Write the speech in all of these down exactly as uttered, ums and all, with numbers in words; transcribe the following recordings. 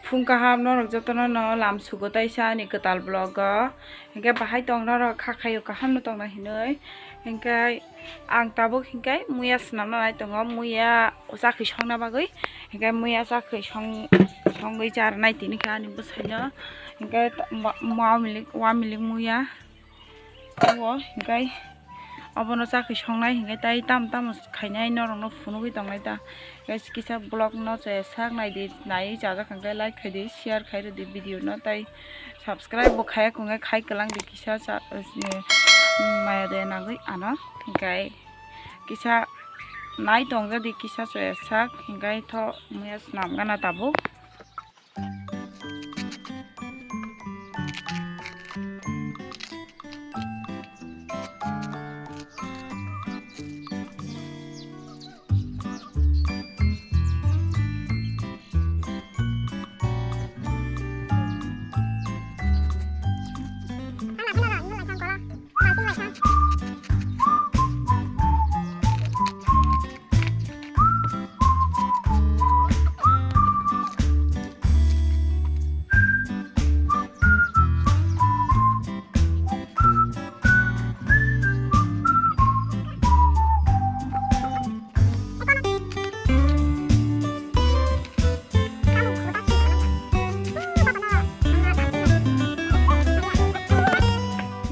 Phung kaham norok jotono no lam sugo taisa ani kwtal vlog o. Hinkhe bahai tong norok kha khaio kaham no tongna hinwi. Hinkhe ang tabuk hinkhe muya swnamna nai tongo, muya chakhi songna bagwi. Hinkhe muya chakhi song, songwi charnai tini khe ani bwsaino. Hinkhe ma, ma milik, wa milik muya. O hinkhe abono chakhi songnai hinkhe tai tamo tamo khainai norokno phunugwi tongnai ta. Guys, kisa vlog no chaya sak naidi, naiwi chajak hinkhe like khaidi, share khairwdi video no, tai subscribe bo khaya kongkhe khai kwlangdi kisa cha-, maya daya nangwi ano. Hinkhe kisa nai tongjadi kisa chaya sak, hinkhe tho muya swnam gana tabuk.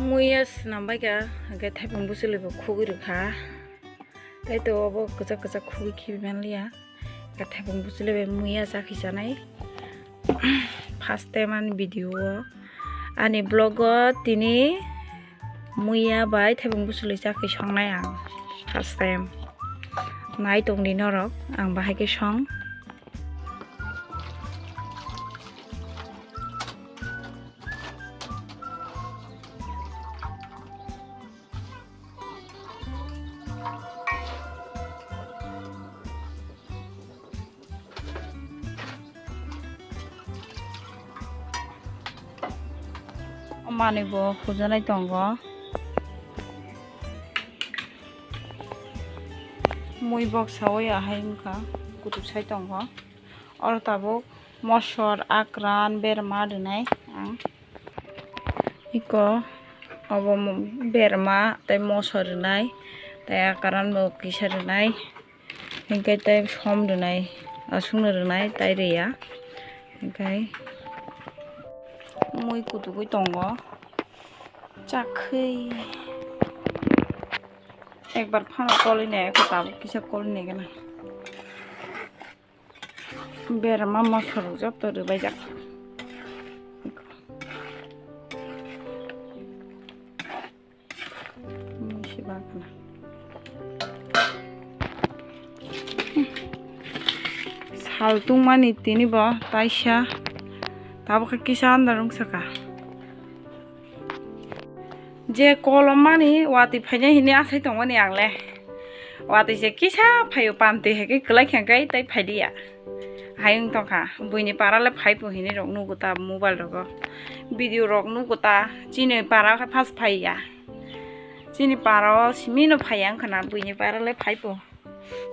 Muya swnam bai kha, hwnkhe thaipung bwswlwi bo khugwi rwkha. Tai to obo kwchak kwchak khugwi khibi manliya. Thaipung bwswlwi bai muya chakhi chanai. First time ani video o, ani vlog o tini muya bai thaipung bwswlwi chakhi songnai ang first time. Nai tongdi norok ang bahai khe song. Manwi bo hujanai tongo. Mui boksawi ahai wngkha, kutuk sai tongo. Oro tabuk mosor, akran, berma rwnai ang. Iko obo mo-, berma tei mosor rwnai, tei akran bo kisa rwnai, hinkhe tei som rwnai, aswkno rwnai, tei rwya. Hinkhe mui kutugwi tongo, chakhwi ekbar phano kolwi nai, eko tabuk kisa kolwi nai gana. Berma mosor rok joto rwbaijak. Sal tungmani tini bo taisa, tabuk khe kisa andar wngsa kha. Je kolom mani watwi phainai hinwi asai tongmani ang le. Watwi se kisa phaio, pantwi hai khe kwlai khe khe tai phaidiya. Hai wng tongkha, buini para le phaipo hinwi rok nugo ta mobile rogo. Video rok nugo ta, chini para khe first phaiya. Chini para o simi no phaiya wngkha na, buini para le phaipo.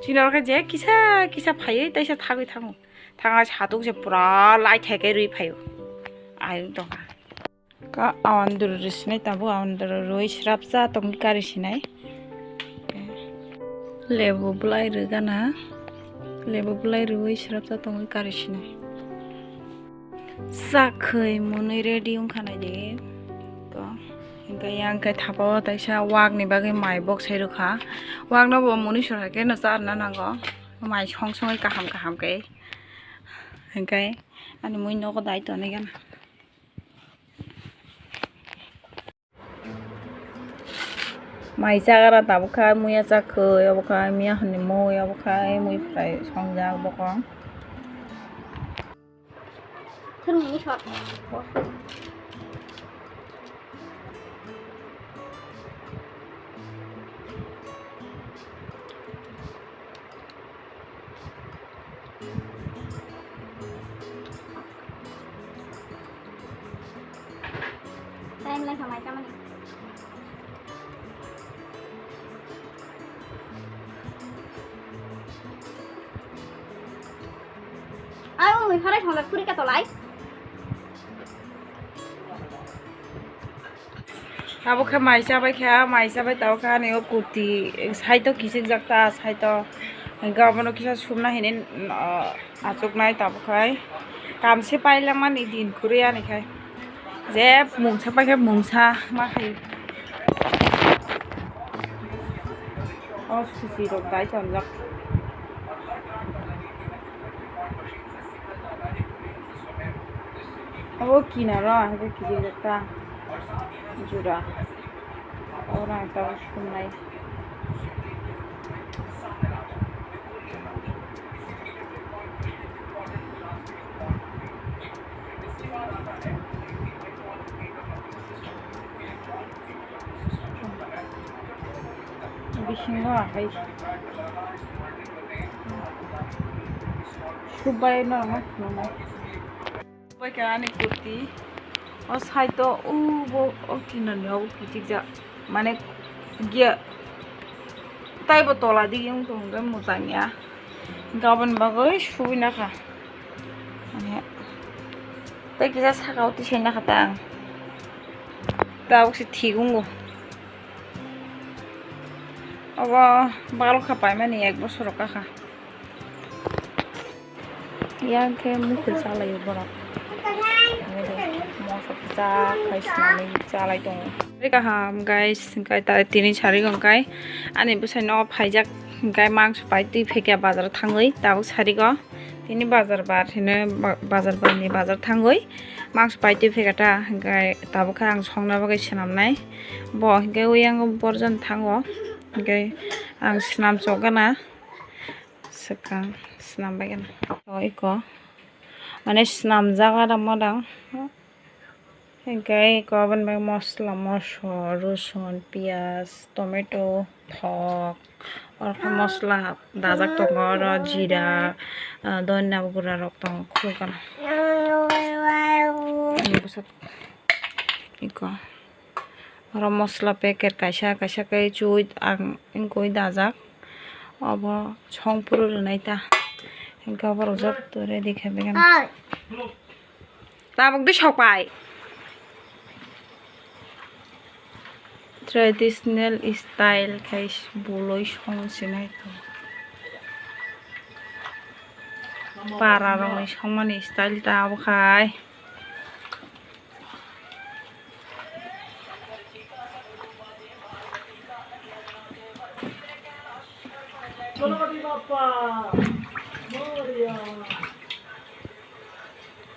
Chini oro khe je kisa kisa phaiwi taisa thagwi thango. Thangna satung se pura lai thai khe rwi phaio. Hai wng tongkha. Ka awandru rwsinai tabuk, awandru rwi srapsa tongwi kari sinai. Lebu bwlai rwgana, lebu bwlai rwi srapsa tongwi kari sinai. Chakhwi mwnwi ready wngkha naidi. Ko, hinkhe yang khe thapa o taisa wakni bagwi mai boksai rwkha. Wakno bo mwnwi sor hai khe no charwna nango. Mai song songwi kaham kaham khe. Hinkhe ani mui nogo dai tonwi gana. Mai chagara tabukha, muya chakhwi, obo kha miya hwnwi mui, obo kha mui fry songjak bokong. Time lang samai chamani. Ai, ui, harai thonglai, khuri ka tolai. Abo khe mai chabai kha, mai chabai tabuk kha ani o kurti side o kichik jak ta side o. Hingke obono kisa sumna hinwi, ah, achuknai tabuk khai. Kam se pailangmani din kwrwi ani khai. Je mungsa paikhe mungsa ma khai. O susi rok dai tonjak. Abo kinaro, abo kijijak ta jura. Oro ang tabuk sumnai. Bisingo hai subai no nai. Bai ka ani kurti. O side o ubo o kinani obo kichijak. Mane giya taibo tola dige wng tong hwnkhe mwchang ya. Hwnkhe aboni bagwi suina kha. Mane tei kisa saka o tisai nakha ta ang. Tabuk se thik wngo. Obo balokha paimani ek bosor rok kakha. Yang khe mukhe chalaio borok. Moso kisa khai swnamwi chalai tongo. Kaham guys, hwnkhe ta tini sari hwnkhe ani bwsai no phaijak hwnkhe mangso pai twi phekya bazar thangwi tabuk sarigo. Tini bazar bar hino ba-, bazar barni bazar thangwi mangso pai twi phekya ta hwnkhe tabuk khe ang songna bagwi swnamnai. Bo hwnkhe uyango borjon thango hwnkhe ang swnam chok gana. Swkang swnam bai gana. O iko mane swnamjak ada modang. Hingke iko aboni bai mosla, moso, rosun, piyaj, tomato, thok, oro khe mosla dajak tongo, oro jira, ah, dhanya gura rok tongo, khulukano. Iko. Oro mosla packet kaisa, kaisa khe chui ang wngkoi dajak. Obo songphuru rwnai ta. Hingke oborok joto ready khe begani. Tabuk di sokpai. Traditional style khai boloi song sinai to. Para rokni songmani style ta obo khai.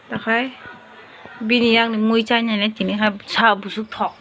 Takhai bini yang ni mui chai nai tini hai sa busuk thok.